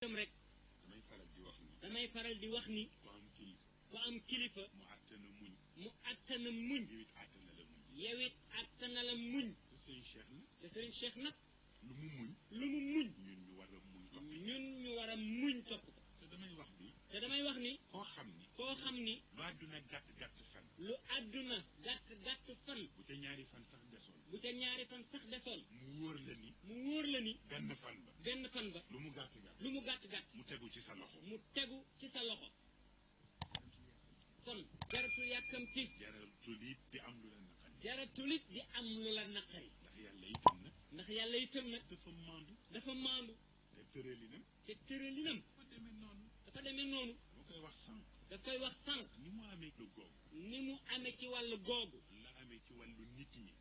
dem rek damay faral di wax ni ku am kilifa mu attana muñ yewit attana la muñ te Serigne Cheikh nag lu mu muñ ñun ñu war a muñ topp ko te damay wax ni koo xam ni lu àdduna gàtt fan bu ca ñaari fan sax desoon mu wóor la ni benn fan ba lu mu gàtt mu tegu ci sa loxo kon jaratul yàkkamti jaratul it di am lu la naqari ndax yàlla itam nag dafa maandu te tëralinam dafa demee noonu daf koy wax sànq ni mu amee ci wàllu googu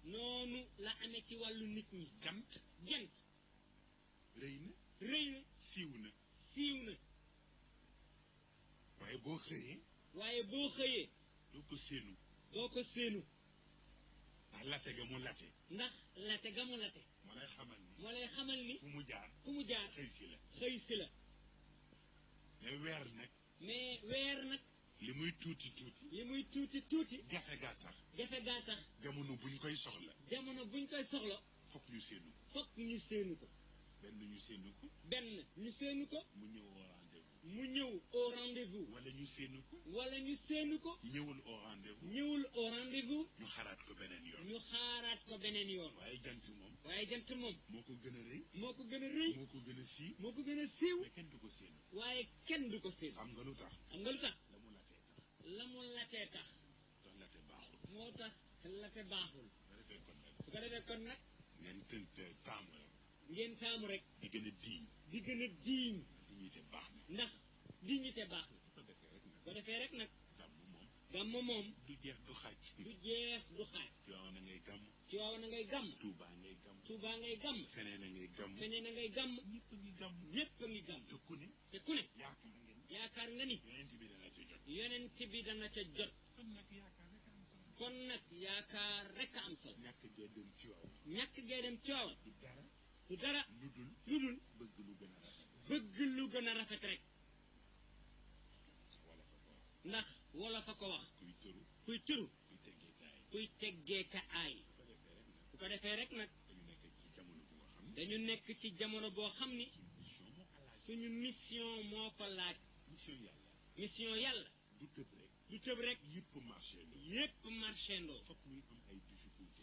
noonu la amee ci wàllu nit ñi gent rëy na siiw na waaye boo xëyee doo ko séenu ndax late ga mu late moo lay xamal ni fu mu jaar xëy si la mais weer nag li muy tuuti jafe gaa tax jamono buñ koy soxla fokk ñu séenu ko benn ñu séenu ko mu ñëw au rendez-vous wala ñu séenu ko ñëwul au rendez-vous ñu xaaraat ko beneen yoon waaye jant moom moo ko gën a rëy moo ko gën a siiw waaye kenn du ko séenu xam nga lu tax la mu latee tax moo tax late baaxul su ko defee kon nag ngeen taamu rek di gën a diiñ ndax dignité baax na su ko defee rek nag gàmm moom du jeex du xaaj Tiwaawan a ngay gàmm Tuubaa ngay gàmm feneen a ngay gàmm ñépp a ngi gàmm te ku ne yaakaar nga ni yonent bi dana ca jot kon nag yaakaar rek a am solo ñàkk gee dem Tiwaawan du dara lu dul bëgg lu gën a rafet rek ndax wala fa ko wax kuy tëru kuy teggee ca aay bu ko defee rek nag dañu nekk ci jamono boo xam ni suñu mission moo ko laaj mission yàlla du tëb rek yépp marchendoo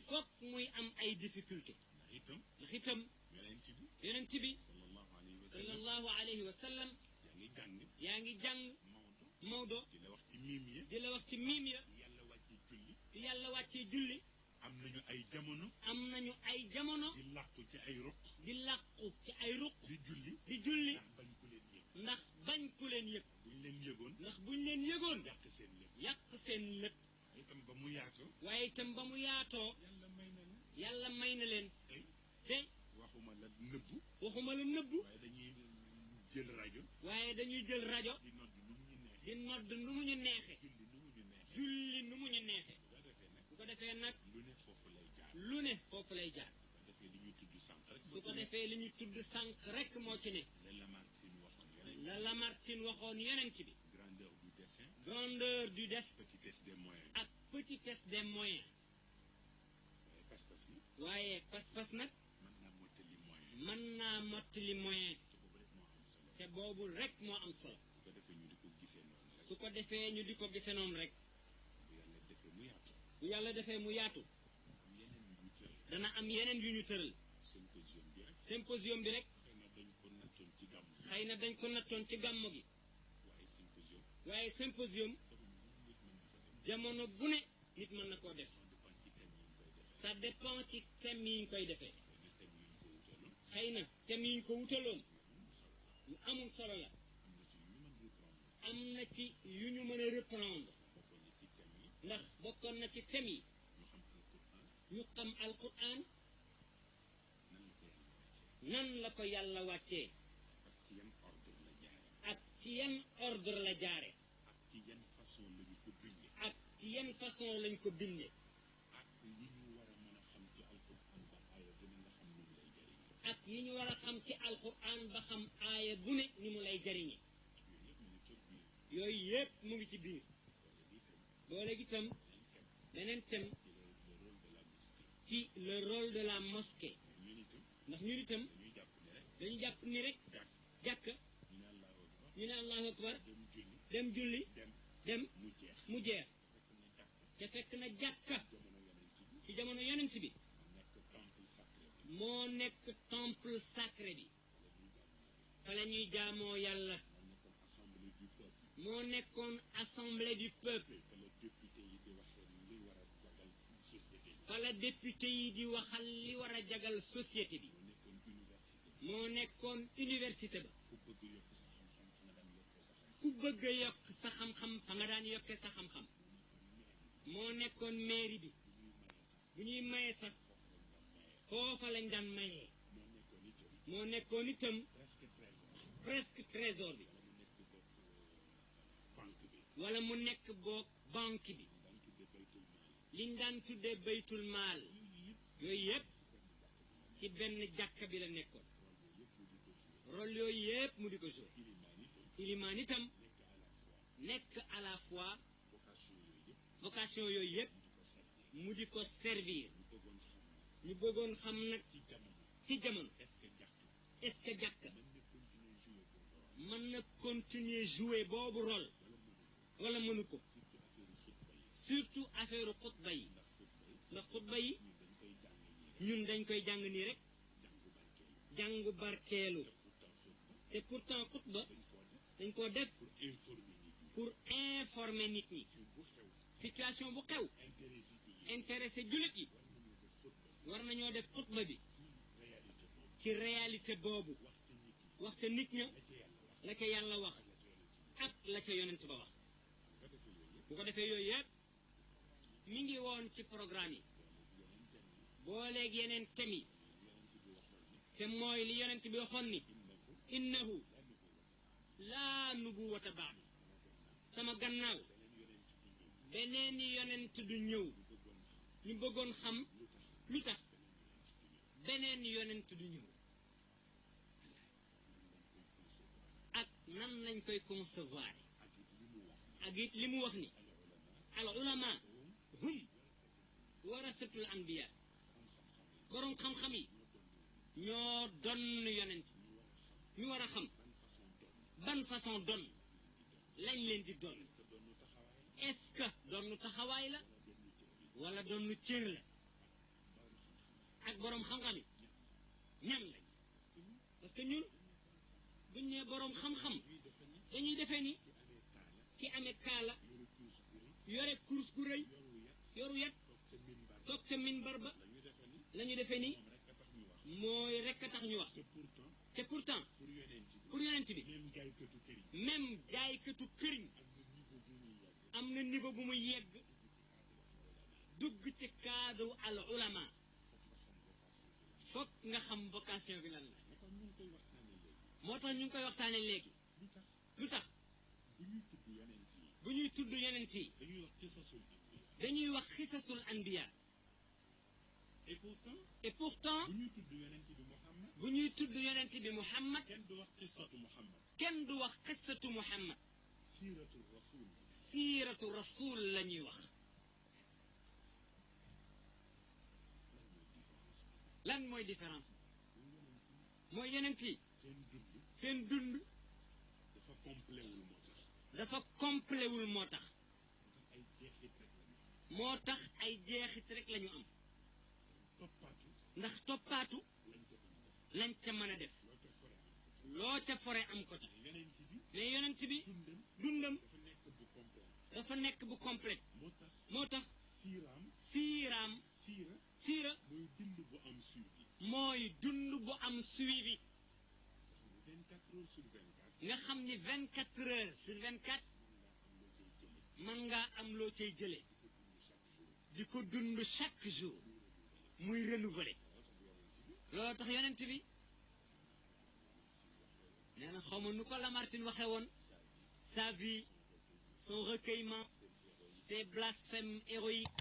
fokk muy am ay difficulté ndax itam yonent bi sallallahu alayhi wa sallam yaa ngi jàng Maodo di la wax ci miim ya yàlla wàccee julli am nañu ay jamono di làqu ci ay ruq di julli ndax bañ ku leen yëg ndax buñ leen yëgoon yàq seen lépp waaye itam ba mu yaatoo yàlla may na leen te waxuma la nëbbu waaye dañuy jël rajo di nodd nu mu ñu neexe julli nu mu ñu neexe bu ko defee nag lu ne foofu lay jaar su ko defee li ñu tudd sànq rek moo ci ne la Lamartine waxoon yonent bi grandeur du dessein ak petitesse des moyens waaye pas-pas nag mën naa mottali moyen te boobu rek moo am solo su ko defee ñu di ko gisee noonu rek bu yàlla defee mu yaatu dana am yeneen yu ñu tëral symposium bi rek xëy na dañ ko nattoon ci gàmmu gi waaye symposium jamono bu ne nit mën na koo def ça dépend ci thème yi ñu koy defee xëy na thème yi ñu ko wutaloon yu amul solo la am na ci yu ñu mën a reprendre ndax bokkoon na ci thème yi ñu xam alquran nan la ko yàlla wàccee ak ci yan ordre la jaare ak ci yan façon lañ ko binde ak yi ñu war a xam ci alquran ba xam aaya bu ne ni mu lay jariñe yooyu yëpp mu ngi ci biir boole gi tam beneen thème ci le rôle de la mosquée ndax ñun itam dañu jàpp ni rek jàkka ñu ne allahu akbar dem julli dem mu jeex te fekk na jàkka ci jamono yonent bi moo nekk temple sacré bi fa la ñuy jaamoo yàlla moo nekkoon assemblée du peuple fa la député yi di waxal li war a jagal société bi moo nekkoon université ba ku bëgg a yokk sa xam-xam fa nga daan yokke sa xam-xam moo nekkoon mairie bi bu ñuy maye sax foofa lañ daan mayee moo nekkoon itam presque trésor bi wala mu nekk boog banque bi liñ daan tuddee baytul maal yooyu yëpp ci benn jàkka bi la nekkoon rôle yooyu yëpp mu di ko joué ilimaan itam nekk à la fois vocation yooyu yëpp mu di ko servir ñu bëggoon xam nag ci jamono est-ce que jàkka mën na continuer jouer boobu rôle wala mënu ko surtout affaire xutba yi ndax xutba yi ñun dañ koy jàng nii rek jàngu barkeelu te pourtant xutba dañ koo def pour informer nit ñi situation bu xew intéressé jullit yi war nañoo def xutba bi ci réalité boobu waxte nit ña la ca yàlla wax ak la ca yonent ba wax bu ko defee yooyu yëpp mi ngi woon ci programme yi booleeg yeneen thèmes yi te mooy li yonent bi waxoon ni innahu laa nubuwata baad sama gannaaw beneen yonent du ñëw ñu bëggoon xam lu tax beneen yonent du ñëw ak nan lañ koy concevoir ak it li mu wax ni al ulama hum warasatul anbiya borom xam-xam yi ñoo donn yonent ñu war a xam ban façon donn lañ leen di donn est-ce que donnu taxawaay la wala donnu cër la ak borom xam-xam yi ñan lañ parce que ñun buñ nee borom xam-xam dañuy defee ni ki amee kaala yore kurus gu rëy yoru yat toog ca minbar ba la ñu defee ni mooy rekk a tax ñu wax te pourtant pour yonent bi même jaaykatu këriñ am na niveau bu muy yegg dugg ci cadre al ulama foog nga xam vocation bi lan la moo tax ñu ngi koy waxtaane léegi lu tax bu ñuy tudd yonent yi dañuy wax xisasul anbiya et pourtant bu ñuy tudd yonent bi Muhammad kenn du wax xisatu Muhammad siiratu rasul la ñuy wax lan mooy différence mooy yonent yi seen dund dafa complet wul moo tax ay jeexit rek la ñu am ndax toppaatu lañ ca mën a def loo ca fore am ko tax mais yonent bi dundam dafa nekk bu complet moo tax siira mooy dund bu am suivi nga xam ni 24 heures sur 24 mën ngaa am loo cay jëlee di ko dund chaque jour muy renouveler loolu tax yonent bi nee na xaw ma nu ko Lamartine waxee woon sa vie son recueillement ses blasphèmes héroïques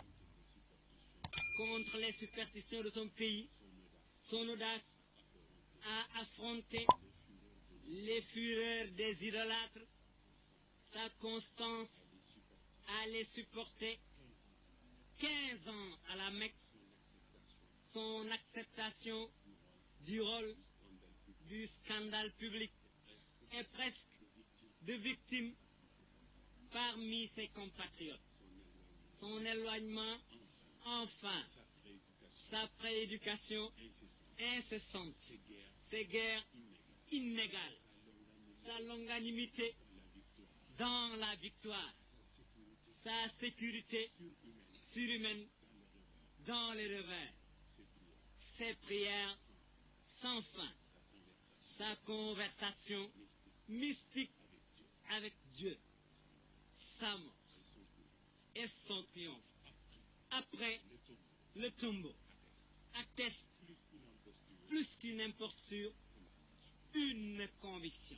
contre les superstitions de son pays son audace a affronté les fureurs des idolâtres, sa constance à les supporter, 15 ans à la Mecque, son acceptation du rôle du scandale public et presque de victime parmi ses compatriotes, son éloignement, enfin, sa prééducation incessante, ses guerres inégales, sa longanimité dans la victoire, sa sécurité surhumaine dans les revers, ses prières sans fin, sa conversation mystique avec Dieu, sa mort et son triomphe. Après, le tombeau atteste plus qu'une imposture, une conviction.